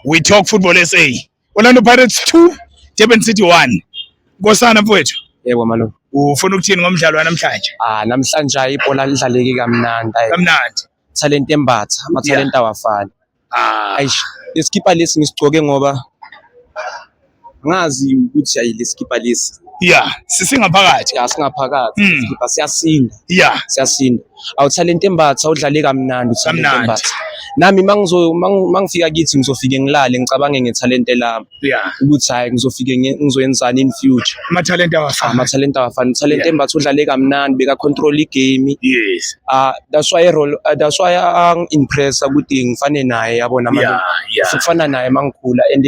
We Talk Football SA. Orlando Pirates 2, Durban City 1. Nkosana mfowethu, Yebo malume. Ufuna ukuthini ngomdlalo wanamhlanje? Ah, namhlanje hayi, ibhola lidlaleke kamnandi. Hayi, Kamnandi. Talent embatha, ama-talent awafani. Ayish, lesikipa lesi ngisigcoke ngoba ngazi ukuthi ayi, lesikipa lesi Yeah, sisingaphakathi. Ya, singaphakathi. Lesikipa siyasinda. Siyasinda. Awu, Talent Mbatha udlale kamnandi, uTalent Kamnandi. Mbatha. Nami mangizo mangifika kithi ngizofike ngilale ngicabange ngethalente lami ukuthi hayi, ngizofike ngizoyenzani in future. Ama-talent awafani. Ama-talent awafani. Talent Mbatha udlale kamnandi, beka control igame. Ah, that's why role that's why angi-impressa ukuthi ngifane naye, yabona malume. Ufuna ukufana naye mangikhula and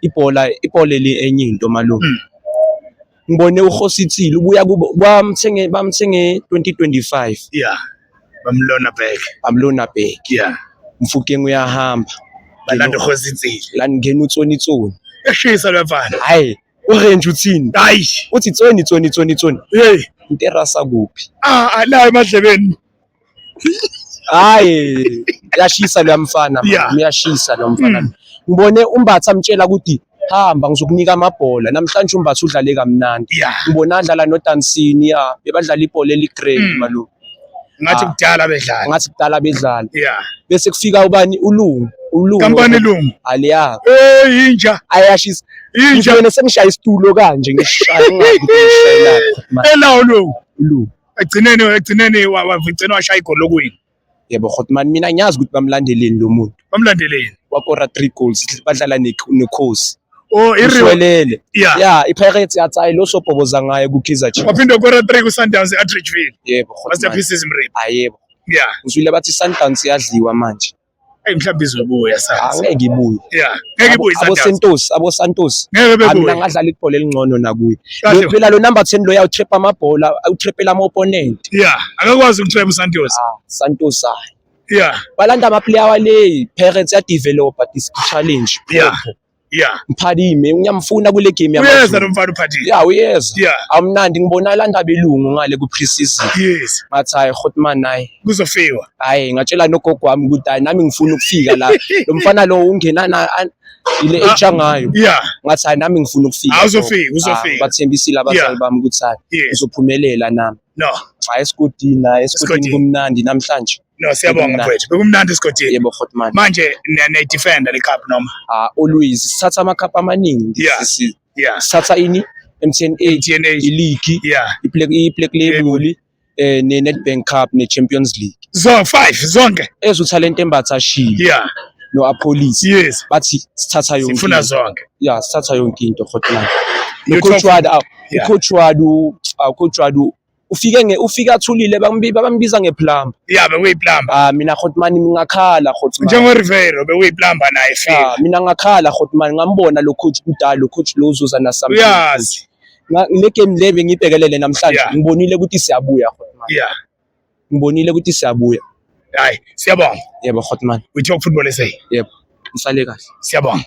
ibhola le enye into malume. Ngibone uKgositsile ubuya kubo, bamthenge 2025. Yeah. Bamlona back. Bamlona back. Mofokeng uyahamba. Balanda uKgositsile. La ngena uTsoni Tsoni. Eshisa lo mfana. Hayi, uRange uthini? Hayi. Uthi Tsoni Tsoni Tsoni Tsoni. Hey. Interasa kuphi? Ah, la emadlebeni. Hayi, uyashisa lo mfana man. Uyashisa lo mfana. Ngibone uMbatha amtshela ukuthi hamba, ngizokunika amabhola. Namhlanje uMbatha udlale kamnandi. Ngibona adlala noDansini, ya, bebadlala ibhola eli-grand malume. Ngathi Ah. kudala bedlala. Ngathi kudala bedlala. Bese kufika ubani, uLungu. ULungu. Kampani Lungu. Aliya. Hey, inja. Ayashisa. Inja. Ngibone sengishaya isitulo kanje, ngishaya ngathi ngishayelaphi man. Elawo Lungu. uLungu. Egcineni wagcina washaya igoli lokuwina. Yebo Hotman, mina ngiyazi ukuthi bamlandeleni lo muntu. Bamlandeleni. Wakora 3 goals badlala neKhosi. Oh, iri. Uswelele. Ya, iPirates yathi hayi, lo sobhoboza ngaye ku-Kaizer Chiefs. Waphinde wakora 3 ku-Sundowns e-Atteridgeville. Yebo Hotman. Masterpieces Mrip. Ayebo. Ngizwile bathi Sundowns iyadliwa manje. Hey, mhlawumbe izobuya sazi. Angeke ibuye. Yeah. Ngeke ibuye Abo i-Sundowns. Santos, abo Santos. Ngeke Ah, mina bebuye. ngadlala ibhola elingcono nakuye. Kahle. Lo phela lo number 10 lo uyawu-trap amabhola, utrapela ama opponent. Yeah. Akakwazi ukutrap uSantos. Ah, Santos hayi. Balanda ama-player wale Pirates ya developer this challenge. Mphalime ngiyamfuna kule game Uyeza yamaZulu. lo mfana uphathile. Ya, uyeza. Awumnandi, ngibona alanda abelungu ngale ku pre-season. Ngathi hayi Hotman, hayi. Kuzofiwa. Hayi, ngatshela nogogo wami ukuthi hayi, nami ngifuna ukufika la. Lo mfana lo ungena na ile age ngayo. Ngathi hayi, nami ngifuna ukufika. Ah, uzofika, uzofika. Ah, bathembisile abazali bami ukuthi hayi, ngizophumelela nami. No. Hayi, esigodini, hayi, esigodini Esigodini. kumnandi namhlanje. No, siyabonga Bekumnandi. mfowethu. Bekumnandi esigodini. Yebo Hotman. Manje ne defender le cup noma? Ah, always sithatha ama cup amaningi this season. Sithatha ini? MTN 8, MTN 8. I-league, i-Black Label, ne-Nedbank Cup, ne-Champions League. So 5 zonke. Ezo Talent Mbatha shilo. No Appollis. Bathi sithatha yonke. Sifuna Into. zonke. Yeah, sithatha yonke into Hotman. No You coach talk- Wadu, coach Wadu, coach Wadu ufike nge ufika athulile, bambiza ngeplumber. Yeah, bekuyiplumber. Ah, mina Hotman ngingakhala Hotman. Njengo Riveiro bekuyiplumber naye efika. Ah, mina ngakhala Hotman, ngambona lo coach kudala, lo coach lo uzoza na something. Uyazi. Le game le bengibhekelele namhlanje, ngibonile ukuthi siyabuya Hotman. Ngibonile ukuthi siyabuya. Hayi, siyabonga. Yebo Hotman. We Talk Football SA. Yebo. Nisale kahle. Siyabonga.